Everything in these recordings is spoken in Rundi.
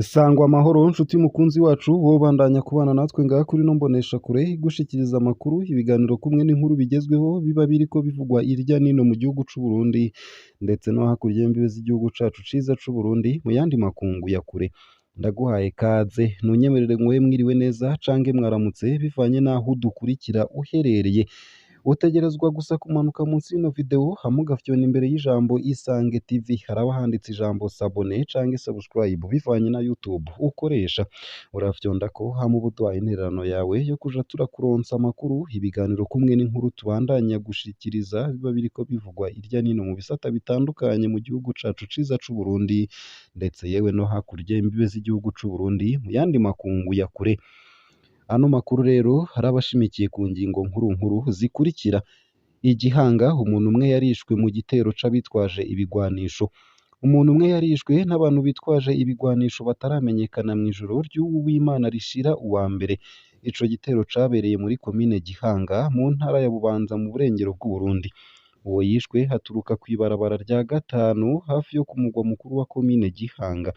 Sangwa amahoro nshuti mukunzi wacu, wowe ubandanya kubana natwe ngaha kuri ino mboneshakure igushikiriza amakuru, ibiganiro kumwe n'inkuru bigezweho biba biriko bivugwa irya nino mu gihugu c'u Burundi ndetse no hakurya y'imbibe z'igihugu cacu ciza c'u Burundi mu yandi makungu ya kure. Ndaguhaye kaze, ntunyemerere nguhe mwiriwe neza canke mwaramutse bivanye n'aho udukurikira uherereye. Utegerezwa gusa kumanuka munsi y'ino video hama ugafyona imbere y'ijambo Isange TV, haraba handitse ijambo s'abonner canke subscribe bivanye na YouTube ukoresha. Urafyondako hama uba uduhaye intererano yawe yo kuja turakuronsa amakuru, ibiganiro kumwe n'inkuru tubandanya gushikiriza biba biriko bivugwa irya nino mu bisata bitandukanye mu gihugu cacu ciza c'u Burundi ndetse yewe no hakurya y'imbibe z'igihugu c'u Burundi mu yandi makungu ya kure. Ano makuru rero haraba ashimikiye ku ngingo nkuru nkuru zikurikira: Igihanga umuntu umwe yarishwe mu gitero c'abitwaje ibigwanisho. Umuntu umwe yarishwe n'abantu bitwaje ibigwanisho bataramenyekana mw'ijoro ry'uwu w'Imana rishira uwa mbere. Ico gitero cabereye muri komine Gihanga mu ntara ya Bubanza mu burengero bw'Uburundi. Uwo yishwe aturuka kw'ibarabara rya gatanu hafi yo ku mugwa mukuru wa komine Gihanga.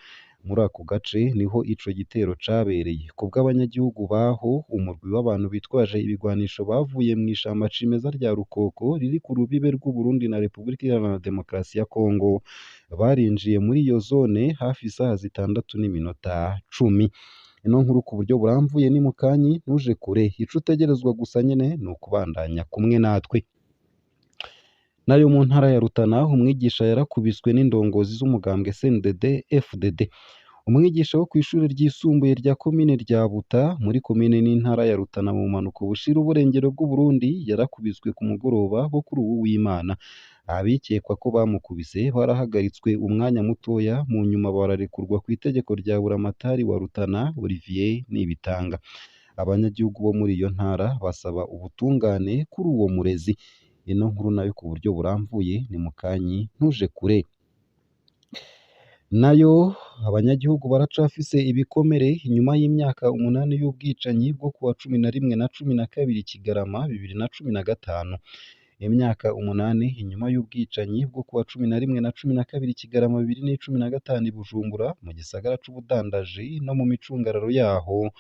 Muri ako gace niho ico gitero cabereye. Kubw'abanyagihugu baho, umurwi w'abantu bitwaje ibigwanisho bavuye mw'ishamba cimeza rya Rukoko riri ku rubibe rw'Uburundi na Repubulika Iharanira Demokarasi ya Kongo, barinjiye muri iyo zone hafi isaha 6:10. Ino nkuru ku buryo buramvuye ni mukanyi, ntuje kure, ico utegerezwa gusa nyene ni ukubandanya kumwe natwe. Nayo mu ntara ya Rutana, umwigisha yarakubiswe n'indongozi z'umugambwe CNDD FDD. Umwigisha wo kw'ishure ryisumbuye rya komine rya Buta muri komine n'intara ya Rutana mu bumanuko bushira uburengero bw'Uburundi yarakubiswe ku mugoroba wo kuri uwu w'Imana. Abikekwa ko bamukubise barahagaritswe umwanya mutoya, mu nyuma bararekurwa kw'itegeko rya Buramatari wa Rutana Olivier Nibitanga. Abanyagihugu bo muri iyo ntara basaba ubutungane kuri uwo murezi. Ino nkuru nayo ku buryo buramvuye ni mukanyi, ntuje kure. Nayo abanyagihugu baracafise ibikomere inyuma y'imyaka 8 y'ubwicanyi bwo kuwa 11 na 12 Kigarama 2015. Imyaka 8 inyuma y'ubwicanyi bwo kuwa 11 na 12 Kigarama 2015 i Bujumbura mu gisagara c'ubudandaji no mu micungararo yaho,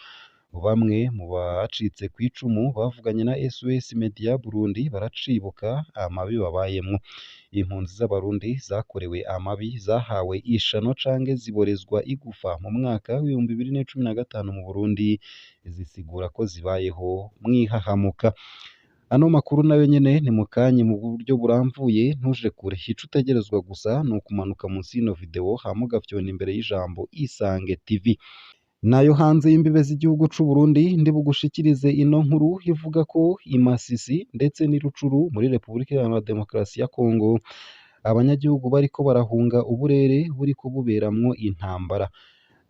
bamwe mu bacitse kw'icumu bavuganye na SOS Media Burundi baracibuka amabi babayemwo. Impunzi z'Abarundi zakorewe amabi zahawe ishano canke ziborezwa igufa mu mwaka w'2015 mu Burundi, zisigura ko zibayeho mwihahamuka. Ano makuru nayo nyene ni mukanyi mu buryo buramvuye, ntuje kure. Ico utegerezwa gusa ni ukumanuka munsi y'ino video hama ugafyona imbere y'ijambo Isange TV. Nayo hanze y'imbibe z'igihugu c'u Burundi ndibugushikirize ino nkuru ivuga ko i Masisi ndetse n'i Rucuru muri Repubulika Iharanira Demokarasi ya Kongo abanyagihugu bariko barahunga uburere buriko buberamwo intambara.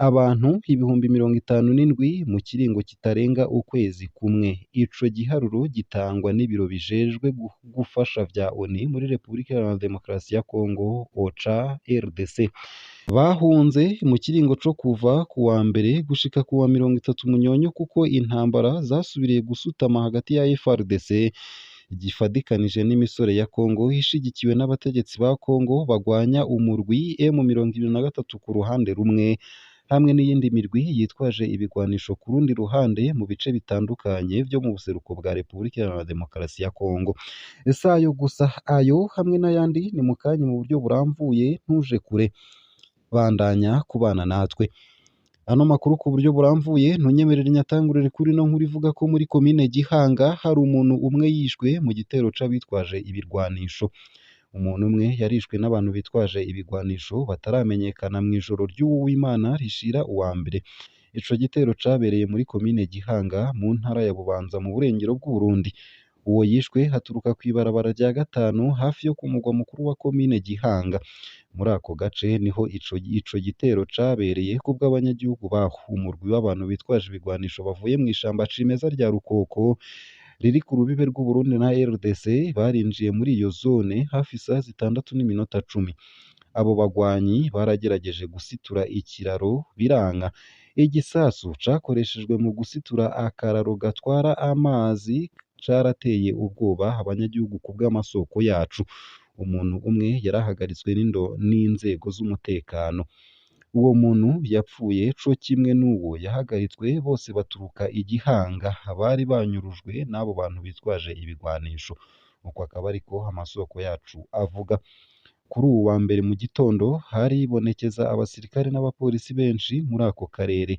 Abantu 57,000 mu kiringo kitarenga ukwezi kumwe. Ico giharuro gitangwa n'ibiro bijejwe gufasha vya ONU muri Repubulika Iharanira Demokarasi ya Kongo OCHA RDC. Bahunze mu kiringo co kuva kuwa mbere gushika kuwa 30 Munyonyo kuko intambara zasubiriye gusutama hagati ya FARDC gifadikanije n'imisore ya Kongo ishigikiwe n'abategetsi ba Kongo bagwanya umurwi M23 ku ruhande rumwe hamwe n'iyindi mirwi yitwaje ibigwanisho ku rundi ruhande mu bice bitandukanye vyo mu buseruko bwa Repubulika Iharanira Demokarasi ya Kongo. Sayo gusa, ayo hamwe n'ayandi ni mukanyi mu buryo buramvuye, ntuje kure, bandanya kubana natwe. Ano makuru ku buryo buramvuye ntunyemerere nyatangurire kuri ino nkuru ivuga ko muri komine Gihanga hari umuntu umwe yishwe mu gitero c'abitwaje ibirwanisho. Umuntu umwe yarishwe n'abantu bitwaje ibigwanisho bataramenyekana mw'ijoro ry'uwu w'Imana rishira uwa mbere. Ico gitero cabereye muri komine Gihanga mu ntara ya Bubanza mu burengero bw'Uburundi. Uwo yishwe aturuka kw'ibarabara rya gatanu hafi yo ku mugwa mukuru wa komine Gihanga. Muri ako gace niho ico gitero cabereye kubw'abanyagihugu baho. Umurwi w'abantu bitwaje ibigwanisho bavuye mw'ishamba cimeza rya Rukoko riri ku rubibe rw'Uburundi na RDC barinjiye muri iyo zone hafi isaha 6:10. Abo bagwanyi baragerageje gusitura ikiraro biranka. Igisasu cakoreshejwe mu gusitura akararo gatwara amazi carateye ubwoba abanyagihugu kubw'amasoko yacu. Umuntu umwe yarahagaritswe n'inzego z'umutekano. Uwo muntu yapfuye co kimwe n'uwo yahagaritswe, bose baturuka i Gihanga, bari banyurujwe n'abo bantu bitwaje ibigwanisho. Uko akaba ariko amasoko yacu avuga. Kuri uwu wa mbere mu gitondo haribonekeza abasirikare n'abapolisi benshi muri ako karere.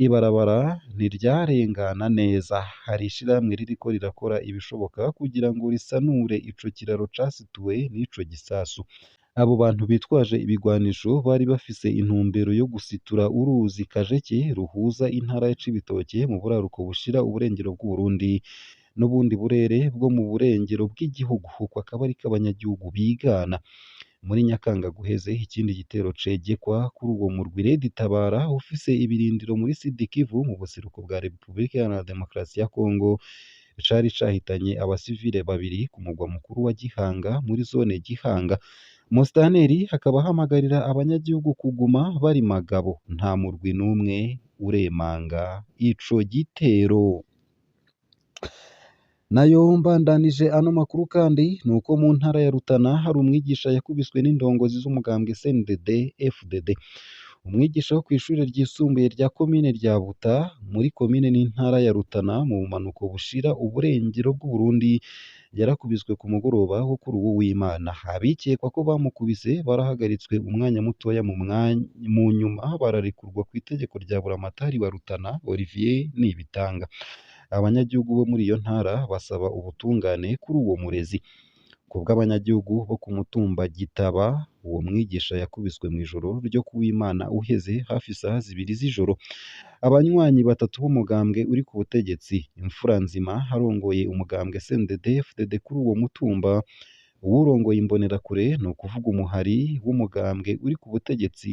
Ibarabara ntiryarengana neza. Hari ishirahamwe ririko rirakora ibishoboka kugira ngo risanure ico kiraro casituwe n'ico gisasu. Abo bantu bitwaje ibigwanisho bari bafise intumbero yo gusitura uruzi Kajeke ruhuza intara ya Cibitoke mu buraruko bushira uburengero bw'Uburundi n'ubundi burere bwo mu burengero bw'igihugu. Uko akaba ariko abanyagihugu bigana. Muri Nyakanga guheze, ikindi gitero cegekwa kuri uwo murwi Red Tabara ufise ibirindiro muri Sud Kivu mu buseruko bwa Repubulika Iharanira Demokarasi ya Kongo cari cahitanye abasivile babiri ku mugwa mukuru wa Gihanga muri zone Gihanga. Musitanteri akaba ahamagarira abanyagihugu kuguma bari magabo, nta murwi n'umwe uremanga ico gitero. Nayo mbandanije ano makuru kandi nuko mu ntara ya Rutana hari umwigisha yakubiswe n'indongozi z'umugambwe CNDD FDD. Umwigisha wo kw'ishure ryisumbuye rya komine rya Buta muri komine n'intara ya Rutana mu bumanuko bushira uburengero bw'Uburundi yarakubiswe ku mugoroba wo kuri uwu w'Imana. Abikekwa ko bamukubise barahagaritswe umwanya mutoya mu nyuma bararekurwa kw'itegeko rya Buramatari wa Rutana Olivier Nibitanga. Abanyagihugu bo muri iyo ntara basaba ubutungane kuri uwo murezi. Kubw'abanyagihugu bo ku mutumba Gitaba, uwo mwigisha yakubiswe mw'ijoro ryo kuw'Imana uheze hafi isaha 2 z'ijoro. Abanywanyi batatu b'umugambwe uri ku butegetsi, Imfuranzima arongoye umugambwe CNDD FDD kuri uwo mutumba, uwurongoye imbonerakure ni ukuvuga umuhari w'umugambwe uri ku butegetsi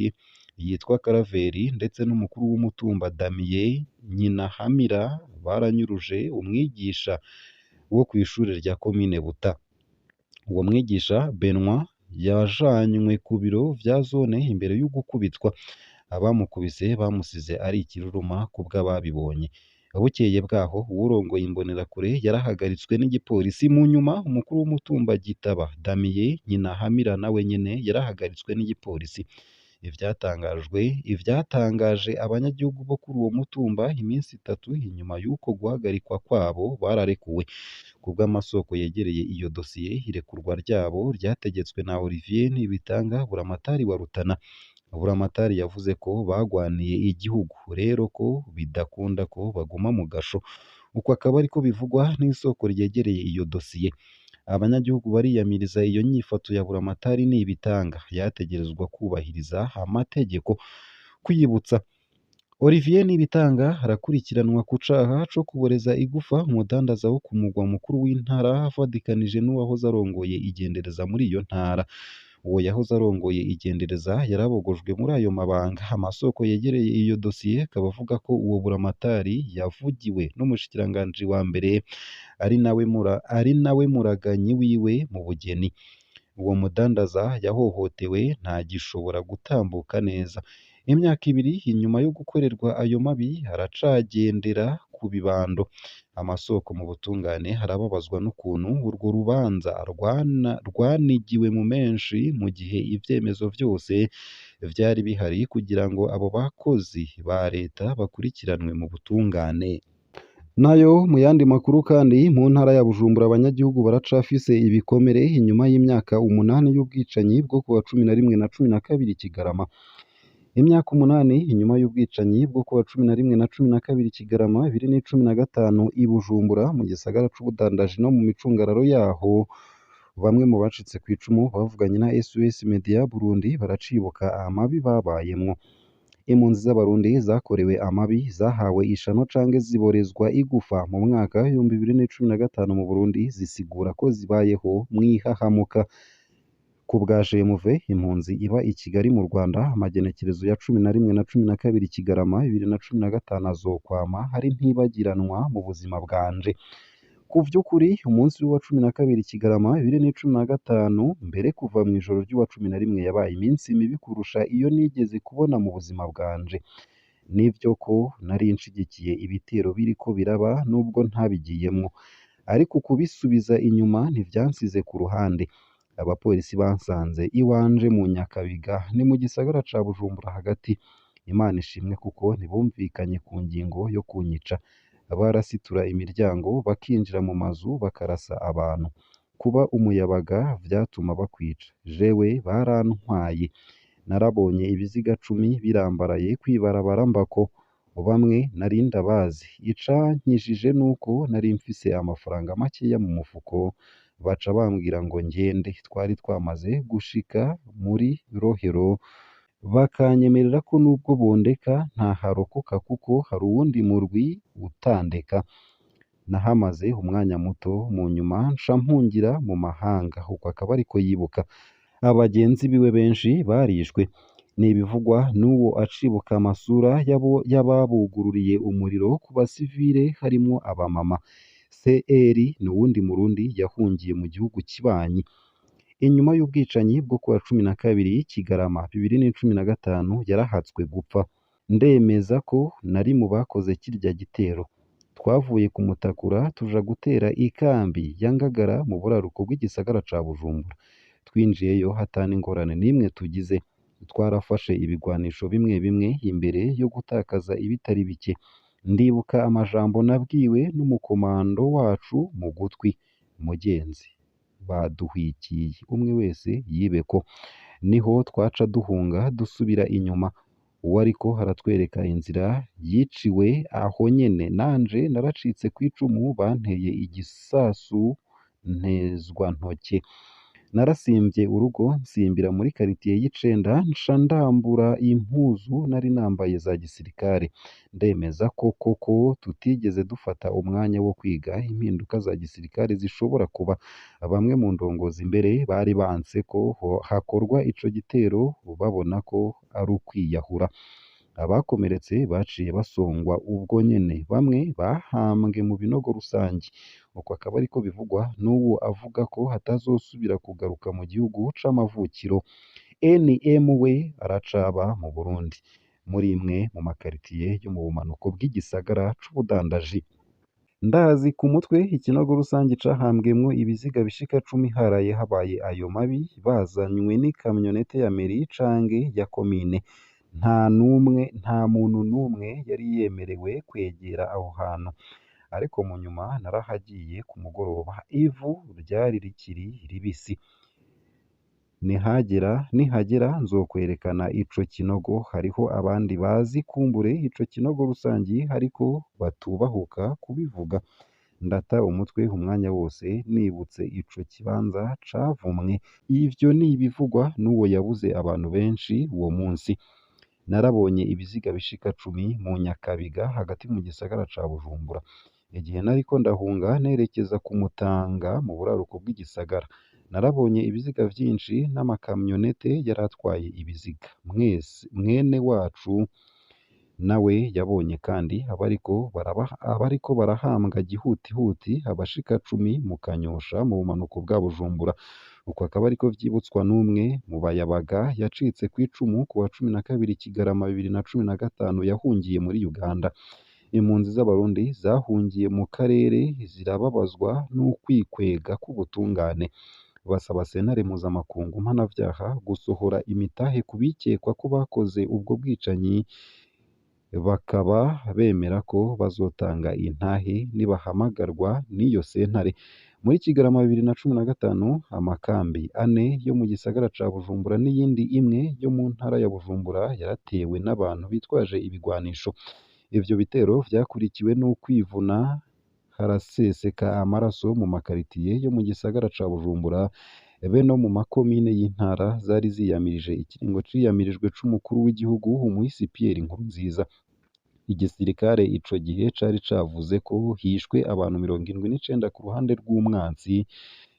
yitwa Karaveri ndetse n'umukuru w'umutumba Damien Nyinahamira baranyuruje umwigisha wo kw'ishure rya komine Buta. Uwo mwigisha Benoit yajanywe ku biro vya zone imbere y'ugukubitwa. Abamukubise bamusize ari ikiruruma kubw'ababibonye. Bukeye bwaho uwurongoye imbonerakure yarahagaritswe n'igipolisi. Mu nyuma umukuru w'umutumba Gitaba Damien Nyinahamira nawe nyene yarahagaritswe n'igipolisi. Ivyatangaje abanyagihugu bo kuri uwo mutumba iminsi itatu inyuma y'uko guhagarikwa kwabo bararekuwe. Kubw'amasoko yegereye iyo dosiye, irekurwa ryabo ryategetswe na Olivier Nibitanga Buramatari wa Rutana. Buramatari yavuze ko bagwaniye igihugu rero ko bidakunda ko baguma mu gasho. Uko akaba ariko bivugwa n'isoko ryegereye iyo dosiye. Abanyagihugu bariyamiriza iyo nyifato ya Buramatari Nibitanga yategerezwa kubahiriza amategeko. Kwibutsa, Olivier Nibitanga arakurikiranwa ku caha co kuboreza igufa umudandaza wo ku mugwa mukuru w'intara avadikanije n'uwahoze arongoye igendereza muri iyo ntara. Uwo yahoze arongoye igendereza yarabogojwe muri ayo mabanga. Amasoko yegereye iyo dosiye akaba avuga ko uwo Buramatari yavugiwe n'umushikiranganji wa mbere ari nawe muraganyi wiwe mu bugeni. Uwo mudandaza yahohotewe ntagishobora gutambuka neza. Imyaka ibiri inyuma yo gukorerwa ayo mabi aracagendera ku bibando. Amasoko mu butungane arababazwa n'ukuntu urwo rubanza rwanigiwe mu menshi mu gihe ivyemezo vyose vyari bihari kugira ngo abo bakozi ba leta bakurikiranwe mu butungane. Nayo mu yandi makuru kandi mu ntara ya Bujumbura abanyagihugu baracafise ibikomere inyuma y'imyaka 8 y'ubwicanyi bwo kuwa 11 na 12 Kigarama. Imyaka 8 inyuma y'ubwicanyi bwo kuwa 11 na 12 Kigarama 2015 i Bujumbura mu gisagara c'ubudandaji no mu micungararo yaho, bamwe mu bacitse kw'icumu bavuganye na SOS Media Burundi baracibuka amabi babayemwo. Impunzi z'Abarundi zakorewe amabi zahawe ishano canke ziborezwa igufa mu mwaka 2015 mu Burundi zisigura ko zibayeho mw'ihahamuka. Ku bwa GMV, impunzi iba i Kigali mu Rwanda, amagenekerezo ya 11 na 12 Kigarama 2015 azokwama ari ntibagiranwa mu buzima bwanje. Ku vy'ukuri umunsi w'uwa 12 Kigarama 2015 mbere kuva mw'ijoro ry'uwa 11 yabaye iminsi mibi kurusha iyo nigeze kubona mu buzima bwanje. Nivyo ko nari nshigikiye ibitero biriko biraba nubwo ntabigiyemwo, ariko kubisubiza inyuma ntivyansize ku ruhande. Abapolisi bansanze iwanje mu Nyakabiga, ni mu gisagara ca Bujumbura hagati. Imana ishimwe kuko ntibumvikanye ku ngingo yo kunyica. Barasitura imiryango bakinjira mu mazu bakarasa abantu. Kuba umuyabaga vyatuma bakwica. Jewe barantwaye. Narabonye ibiziga 10 birambaraye kw'ibarabara mbako. Bamwe nari ndabazi. Icankijije nuko nari mfise amafaranga makeya mu mufuko, baca bambwira ngo ngende. Twari twamaze gushika muri Rohero, bakanyemerera ko nubwo bondeka ntaharokoka kuko hari uwundi murwi utandeka. Nahamaze umwanya muto, mu nyuma nca mpungira mu mahanga. Uko akaba ariko yibuka. Abagenzi biwe benshi barishwe. Ni ibivugwa n'uwo acibuka amasura y'ababugururiye umuriro ku basivile harimwo abamama. CR ni uwundi Murundi yahungiye mu gihugu kibanyi. Inyuma y'ubwicanyi bwo kuwa 12 Kigarama 2015 yarahatswe gupfa. Ndemeza ko nari mu bakoze kirya gitero. Twavuye kumutakura tuja gutera ikambi ya Ngagara mu buraruko bw'igisagara ca Bujumbura. Twinjiyeyo hatana ingorane n'imwe tugize. Twarafashe ibigwanisho bimwe bimwe imbere yo gutakaza ibitari bike. Ndibuka amajambo nabwiwe n'umukomando wacu mu gutwi: mugenzi, baduhwikiye, umwe wese yibeko. Niho twaca duhunga dusubira inyuma. Uwariko aratwereka inzira yiciwe aho nyene. Nanje naracitse kw'icumu, banteye igisasu ntezwantoke. Narasimvye urugo nsimbira muri karitiye y'icenda, nca ndambura impuzu nari nambaye za gisirikare. Ndemeza ko koko tutigeze dufata umwanya wo kwiga impinduka za gisirikare zishobora kuba. Bamwe mu ndongozi mbere bari banse ko hakorwa ico gitero, babona ko ari ukwiyahura. Abakomeretse baciye basongwa ubwo nyene, bamwe bahambwe mu binogo rusangi. Uko akaba ariko bivugwa n'uwo avuga ko atazosubira kugaruka mu gihugu c'amavukiro. NM we aracaba mu Burundi, muri imwe mu makaritiye yo mu bumanuko bw'igisagara c'ubudandaji. Ndazi ku mutwe ikinogo rusangi cahambwemwo ibiziga bishika 10 haraye habaye ayo mabi, bazanywe n'ikamyonete ya meri canke ya komine. Nta muntu n'umwe yari yemerewe kwegera aho hantu. Ariko mu nyuma narahagiye ku mugoroba, ivu ryari rikiri ribisi. Nihagera nzokwerekana ico kinogo. Hariho abandi bazi kumbure ico kinogo rusangi ariko batubahuka kubivuga. Ndata umutwe umwanya wose nibutse ico kibanza cavumwe. Ivyo ni ibivugwa n'uwo yabuze abantu benshi uwo munsi. Narabonye ibiziga bishika 10 mu Nyakabiga hagati mu gisagara ca Bujumbura. Igihe nariko ndahunga nerekeza ku Mutanga mu buraruko bw'igisagara, narabonye ibiziga vyinshi n'amakamyonete yaratwaye ibiziga. Mwene wacu nawe yabonye kandi abariko barahambwa gihutihuti abashika 10 mu Kanyosha mu bumanuko bwa Bujumbura. Uko akaba ariko vyibutswa n'umwe mu bayabaga yacitse kw'icumu kuwa 12 Kigarama 2015 yahungiye muri Uganda. Impunzi z'Abarundi zahungiye mu karere zirababazwa n'ukwikwega k'ubutungane. Basaba sentare mpuzamakungu mpanavyaha gusohora imitahe ku bikekwa ko bakoze ubwo bwicanyi, bakaba bemera ko bazotanga intahe nibahamagarwa n'iyo sentare. Muri Kigarama 2015 amakambi ane yo mu gisagara ca Bujumbura n'iyindi imwe yo mu ntara ya Bujumbura yaratewe n'abantu bitwaje ibigwanisho. Ivyo bitero vyakurikiwe n'ukwivuna, haraseseka amaraso mu makaritiye yo mu gisagara ca Bujumbura be no mu makomine y'intara zari ziyamirije ikiringo ciyamirijwe c'umukuru w'igihugu umuhisi Pierre Nkurunziza. Igisirikare ico gihe cari cavuze ko hishwe abantu 79 ku ruhande rw'umwansi,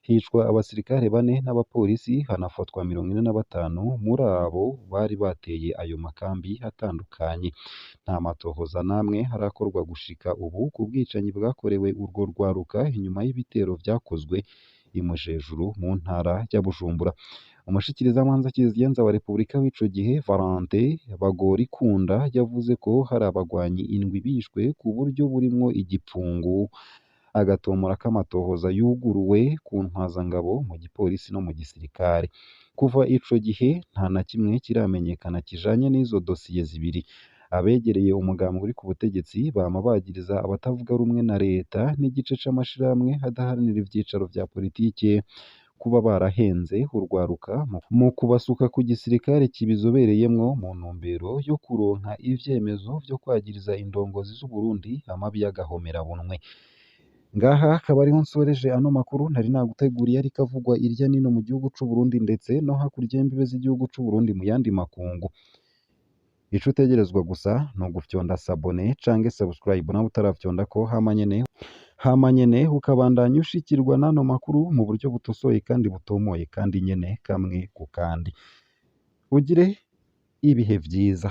hicwa abasirikare 4 n'abapolisi, hanafatwa 45 muri abo bari bateye ayo makambi atandukanye. Nta matohoza namwe harakorwa gushika ubu ku bwicanyi bwakorewe urwo rwaruka inyuma y'ibitero vyakozwe i Mujejuru mu ntara ya Bujumbura. Umushikirizamanza kizigenza wa Repubulika w'ico gihe Valentin Bagorikunda yavuze ko hari abagwanyi 7 bishwe ku buryo burimwo igipfungu, agatomora ko amatohoza yuguruwe ku ntwazangabo mu gipolisi no mu gisirikare. Kuva ico gihe nta na kimwe kiramenyekana kijanye n'izo dosiye zibiri. Abegereye umugambi uri ku butegetsi bama bagiriza abatavuga rumwe na leta n'igice c'amashirahamwe adaharanira ivyicaro vya politike kuba barahenze urwaruka mu kubasuka ku gisirikare kibizobereyemwo mu ntumbero yo kuronka ivyemezo vyo kwagiriza indongozi z'Uburundi amabi y'agahomerabunwe. Ngaha akaba ariho nsoreje ano makuru nari naguteguriye ariko avugwa irya nino mu gihugu c'Uburundi ndetse no hakurya y'imbibe z'igihugu c'Uburundi mu yandi makungu. Ico utegerezwa gusa ni ugufyonda s'abonner canke subscribe nawe utarafyondako hama nyene ukabandanya ushikirwa n'ano makuru mu buryo butosoye kandi butomoye kandi nyene kamwe ku kandi. Ugire ibihe vyiza.